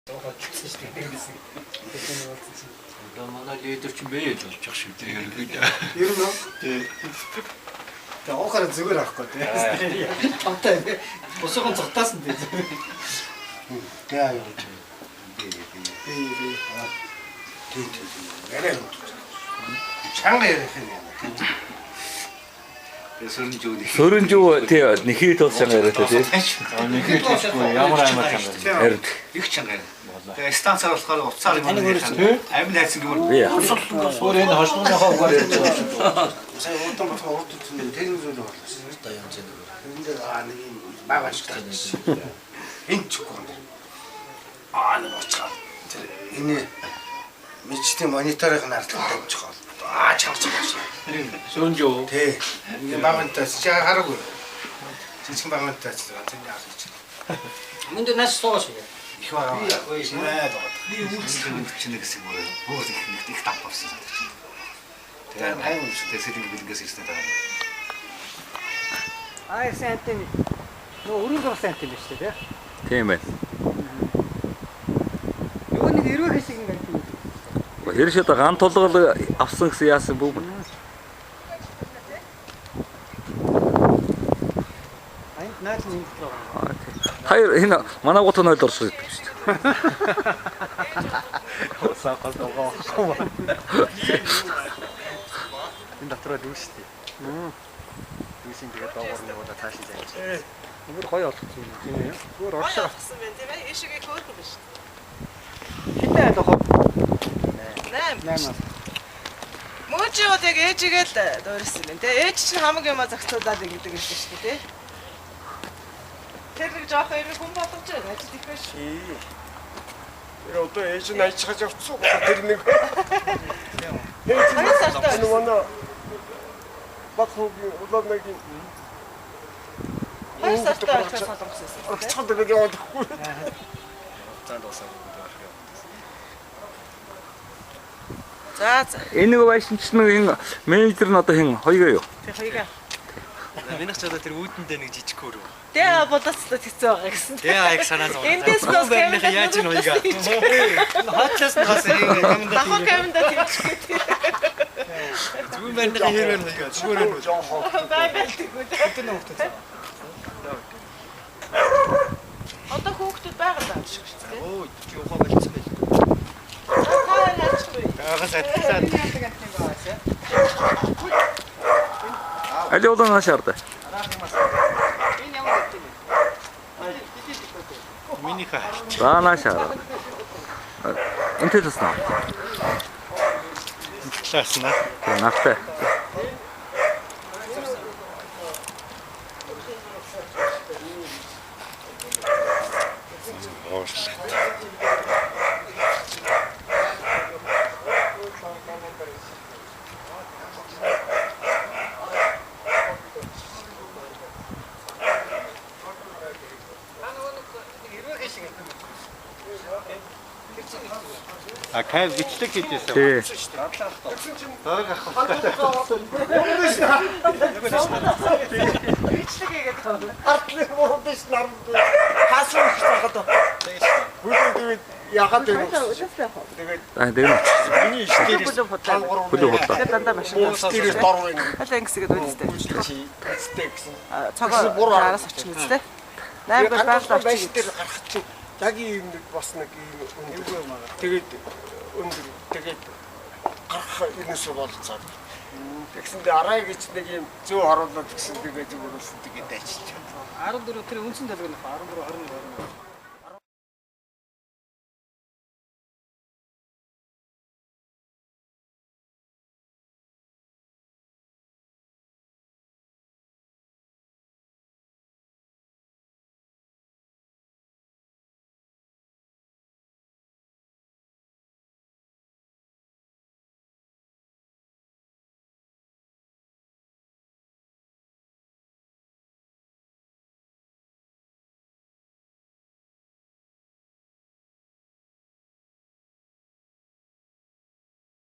Бодлоо шүү дээ гэсэн. Тэр болсон чинь. Одоо манай лидер чинь бэ л болчих шүү дээ ерөнхийдөө. Ер нь үү? Тэгээ уухаараа зүгээр авахгүй тий. Тавтай тий. Бусуухан цогтаасан тий. Тэгээ юу гэж. Би би Тий тий. Яриа юм. Чанга ярих юм. Тэгээ сөрөнжүү нэг. Сөрөнжүү тий нэхий тул чанга яриатай тий. Нэхий тулгүй ямар аймаар чанга. Харин Их чанга. Тэгээ станцаар болохоор уцаар юм амин хайцсан гэмээр. би яа. Өөр энэ хошгооныхоо угаар ярьж байгаа шүү. Сая удаан болохоор урд үтсэн тэр зүйл боллоо. Одоо янз бүр. Энэ дээр аа нэг юм баг ашиг тааж. Энд ч үгүй юм. Аа нэг очихаа. Тэр энэ мэдчихдээ мониторыг нь ардлан тавьчих гол. Аа чанга чанга. Сөрөнжүү. Тий. Ингээ багантай чи хараагүй. Жижигэн багантай ч тэр яах гэж. Мөн дээр нааш суугаа шүү. Их байгаа. Би байгаа. Би үйлчлэг хүчнэ гэсэн юм уу? Өөр их нэг их тамп авсан санагдаж байна. Тэгээ хайм шүү дээ. Сэлэнг бэлэнгээс ирсэн даа. Аа сайн антен. Нөө өрийн зурсан антен биш үү тий. Тийм байна. Нөгөө нэг эрвэх хэсэг ингэ антен. Тэр шиг одоо ган тулгал авсан гэсэн яасан бүү. Энд наад нь энэ дотор байгаа. Хоёр энэ манай гот 0 орсон гэдэг шүү дээ. Усаа гол байгаа байхгүй. Энэ дотор л үүс шүү дээ. Үүсийн тэгээд доогуур нэг удаа цааш нь зааж. Өөр гоё олгосон юм тийм ээ. Өөр оршоо. Олгосон байна тийм ээ. Ийшээгээ хөөрхөн биш. Хитэн айл охоо. 8. 8. Мөөжи бол яг ээжигээ л дуурайсан юм байна тийм. Ээж чинь хамаг юмаа зохицуулаад ингэдэг байсан шүү дээ тийм. Тэр нэг жоохон юм хүн болгож байна. Ажил их биш. Тэр одоо ээж нь ажиллаж явцсан. Тэр нэг. Хоёр сартай. Энэ манай баг хүүгийн улаангийн 2 сартай болохоор солонгос байсан. орчиход тэгээд яваад ихгүй. Хугацаанд дуусаагүй гэдэг байх юм. За за. Энэ нэг байшин чинь нэг энэ менежер нь одоо хэн хоёгаа юу? Тэр хоёгаа. Минийх ч одоо тэр үүдэндээ нэг жижиг хөрөв. Тэ болоцлоо хэцүү байгаа гэсэн. Тэ аяг санаа зовлоо. Эндээс бас байрныхаа яаж ин уйгаа. Хаатлаас нь бас энэ Давхар камеранда тэмчих гэдэг. Зүүн байрныхаа хэр байна уйгаа. Зүгээр байна. Бай байлтгүй. Тэр нэг хөлтөө. Одоо хүүхдүүд байгаа даа шиг шүү дээ. Оо чи ухаа болцсон байл. Та яачих вэ? Агаас адилхан. Али улаан нааш арда. Энэ ямар гэдэг юм бэ? Минийхээ. За нааш арда. Энэ талаас нь. Талаас нь. Тийм нартай. Уурлаа. А кай бичлэг хийжсэн. Тий. Зураг авах. Бичлэг хийгээд байгаа. Артлын мурдэж наранд. Хаасан их зогоод. Бүлэг тэгээд ягаад вэ? Тэгээд За тэр нь. Миний иш дээрээс бүлэг худлаа. Бүлэг худлаа. Тэр дандаа машин. Дээрээс дор байна. Аль ангис гэдэг үстэй. Чи эцтэй гэсэн. Цогоо араас очих үстэй. 8 гол байгаль байш очих. дээр гарах чи яг ийм нэг бас нэг ийм өндөр. Тэгээд өндөр тэгээд гарах ерөөсөө болцоод. Тэгсэндээ арай гэж нэг ийм зөө харуулад гэсэн тэгээд зүгээр болсон тэгээд ажиллаж. 14 тэр үндсэн төлөв нөх 14 21 21.